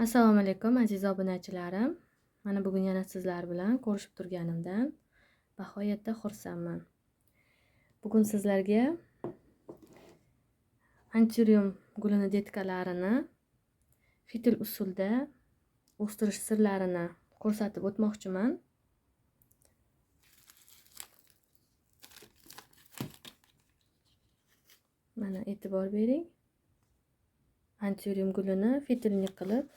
Assalomu alaykum aziz obunachilarim. Mana bugun yana sizlar bilan ko'rishib turganimdan bag'oyatda xursandman. Bugun sizlarga anturium gulini detkalarini fitil usulda o'stirish sirlarini ko'rsatib o'tmoqchiman. Mana e'tibor bering. Anturium gulini fitilni qilib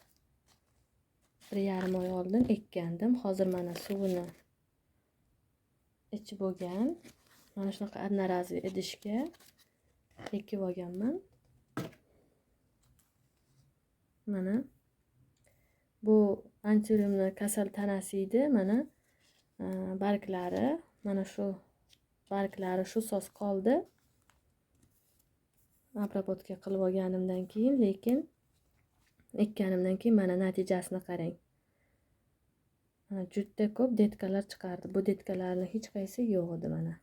1,5 oy oldin ekkandim. Hozir mana suvini ichib bo'lgan. Mana shunaqa одноразовый idishga ekib olganman. Mana bu anturiumni kasal tanasi edi. Mana barglari, mana shu barglari shu sos qoldi. Обработка qilib olganimdan keyin, lekin ekkanimdan keyin mana natijasini qarang. Mana juda ko'p detkalar chiqardi. Bu detkalarni hech qaysi yo'q edi mana.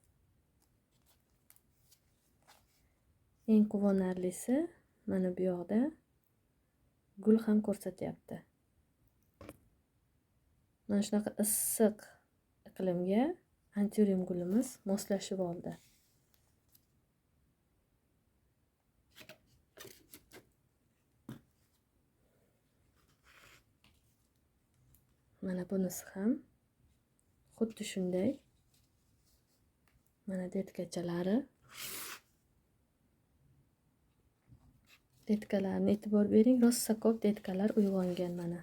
Eng quvonarlisi mana bu yoqda gul ham ko'rsatyapti. Mana shunaqa issiq iqlimga anturium gulimiz moslashib oldi. Mana bunisi ham xuddi shunday. Mana detkachalari. Detkalarni e'tibor bering, rosa ko'p detkalar uyg'ongan mana.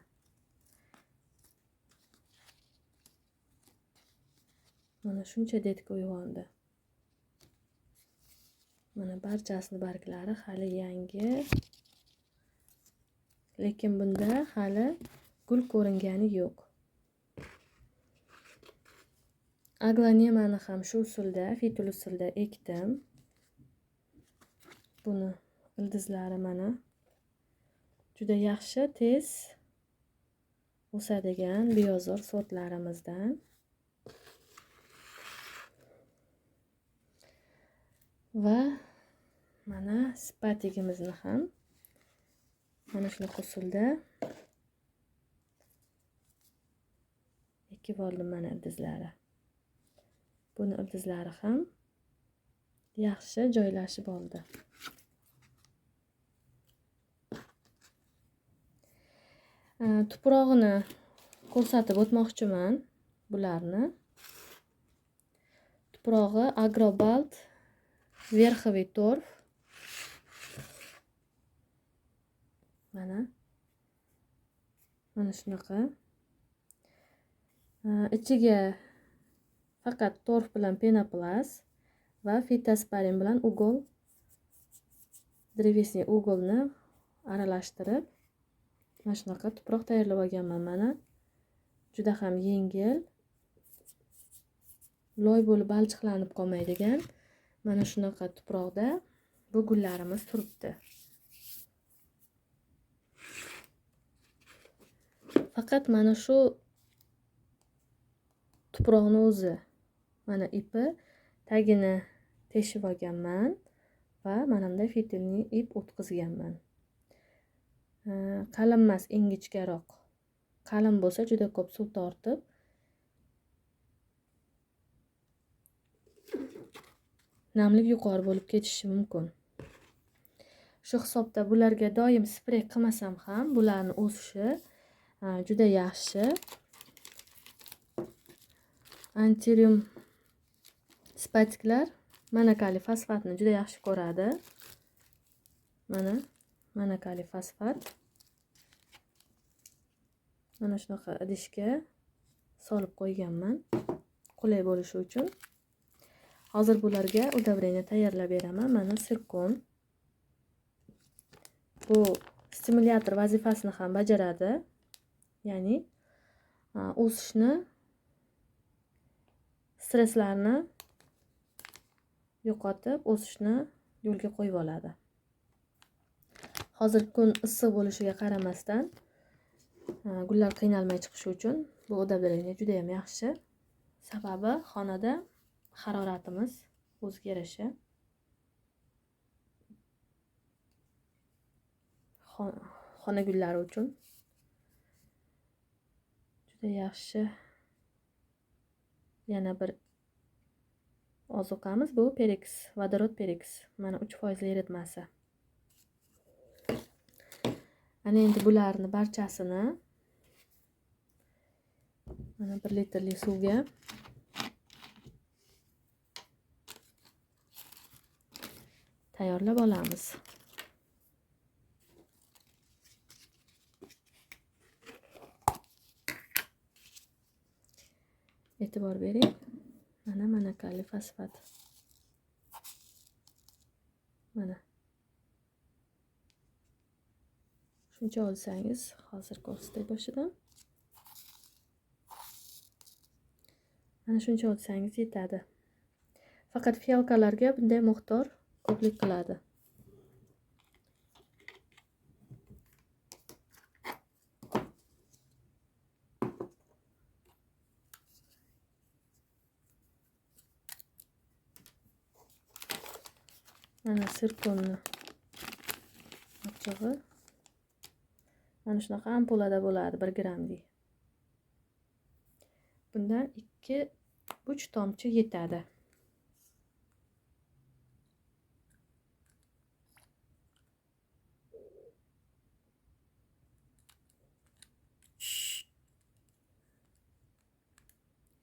Mana shuncha detka uyg'ondi. Mana barchasini barglari hali yangi. Lekin bunda hali gul ko'ringani yo'q. Aglanemani ham shu usulda, fitil usulda ekdim. Buni ildizlari mana juda yaxshi, tez o'sadigan biyozor sortlarimizdan. Va mana spatigimizni ham mana shunaqa usulda ekib oldim mana ildizlari. Buni ildizlari ham yaxshi joylashib oldi. Tuprog'ini ko'rsatib o'tmoqchiman bularni. Tuprog'i Agrobalt verxoviy torf. Mana shunaqa. Ichiga faqat torf bilan penoplast va fitosparin bilan ugol, drevesniy ugolni aralashtirib mana shunaqa tuproq tayyorlab olganman. Mana juda ham yengil, loy bo'lib balchiqlanib qolmaydigan mana shunaqa tuproqda bu gullarimiz turibdi. Faqat mana shu tuproqni o'zi, mana ipi tagini teshib olganman va mana bunday fitilni ip o'tkazganman. Qalin emas, ingichkaroq. Qalin bo'lsa juda ko'p suv tortib, namlik yuqori bo'lib ketishi mumkin. Shu hisobda bularga doim sprey qilmasam ham bularni o'sishi juda yaxshi. Anturium spatiklar monokali fosfatni juda yaxshi ko'radi. Mana monokali fosfat. Mana shunaqa idishga solib qo'yganman, qulay bo'lishi uchun. Hozir bularga удобрение tayyorlab beraman. Mana sirkon. Bu stimulyator vazifasini ham bajaradi. Ya'ni o'sishni, stresslarni yo'qotib, o'sishni yo'lga qo'yib oladi. Hozir kun issiq bo'lishiga qaramasdan gullar qiynalmay chiqishi uchun bu удобрение juda ham yaxshi. Sababi xonada haroratimiz o'zgarishi. Xona gullari uchun Juda yaxshi. Yana bir ozuqamiz bu pereks, vodorod pereks. Mana 3% eritmasi. Ana endi bularni barchasini mana 1 litrlik suvga tayyorlab olamiz. E'tibor bering. Mana monokali fosfat. Mana. Shuncha olsangiz, hozir ko'rsatay boshidan. Mana shuncha olsangiz yetadi. Faqat fiyalkalarga bunday miqdor ko'plik qiladi. Mana sirkonni ochig'i. Mana shunaqa ampulada bo'ladi, 1 grammlik. Bundan 2-3 tomchi yetadi.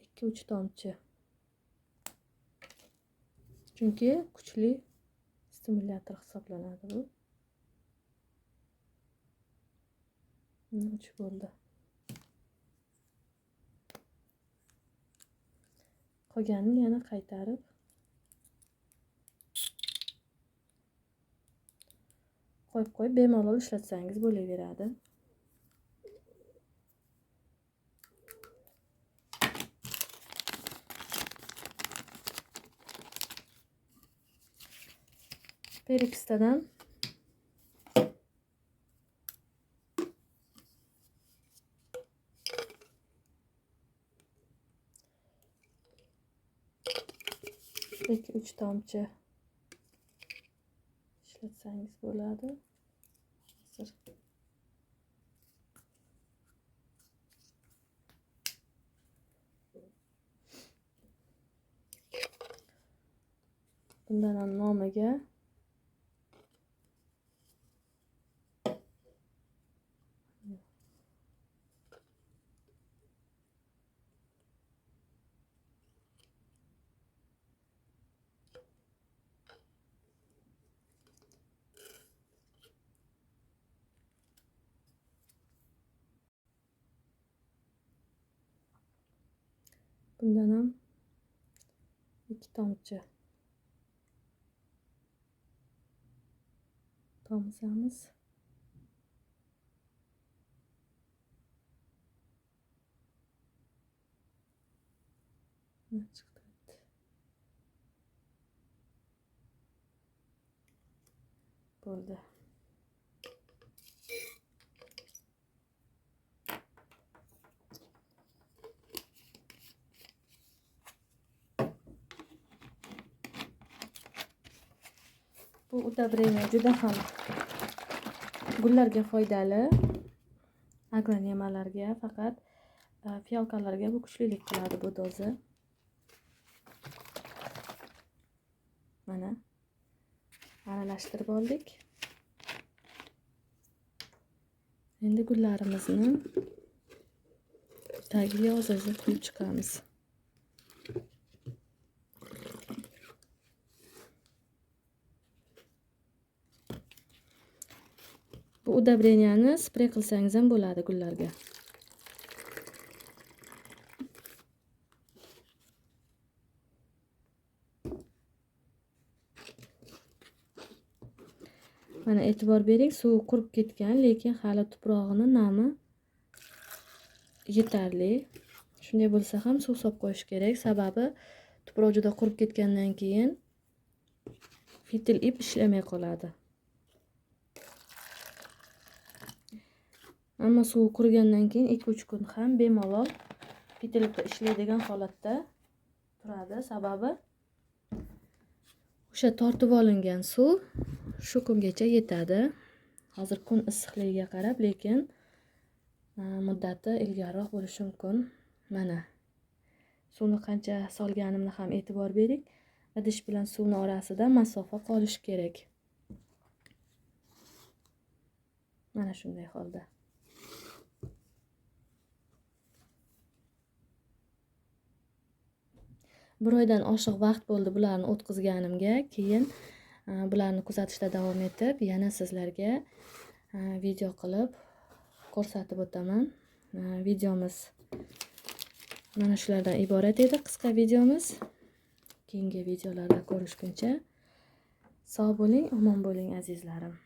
Ikki-uch tomchi. Chunki kuchli stimulyator hisoblanadi bu. 3 bo'ldi. Qolganini yana qaytarib qo'yib bemalol ishlatsangiz bo'laveradi. Perikstadan 2-3 tomchi ishlatsangiz bo'ladi. Hozir bundan ham nomiga bundan ham 2 tomchi tomizamiz. Chiqdi. Bo'ldi. Bu udobreniya juda ham gullarga foydali. Aglonemalarga, faqat fiyalkalarga bu kuchlilik qiladi bu doza. Mana aralashtirib oldik. Endi gullarimizni tagiga oz-ozdan quyib chiqamiz. Bu udobreniyani sprey qilsangiz ham bo'ladi gullarga. Mana e'tibor bering, suv qurib ketgan, lekin hali tuprog'ini nami yetarli. Shunday bo'lsa ham suv solib qo'yish kerak, sababi tuproq juda qurib ketgandan keyin fitil ip ishlamay qoladi. Ammo suv qurigandan keyin 2-3 kun ham bemalol fitil ip ishlaydigan holatda turadi, sababi o'sha tortib olingan suv shu kungacha yetadi. Hozir kun issiqligiga qarab, lekin Muddati ilgariroq bo'lishi mumkin. Mana suvni qancha solganimni ham e'tibor bering. Idish bilan suvni orasida masofa qolishi kerak. Mana shunday holda. Bir oydan oshiq vaqt bo'ldi bularni o'tkazganimga. Keyin bularni kuzatishda davom etib, yana sizlarga video qilib ko'rsatib o'taman. Videomiz mana shulardan iborat edi, qisqa videomiz. Keyingi videolarda ko'rishguncha sog' bo'ling, omon bo'ling azizlarim.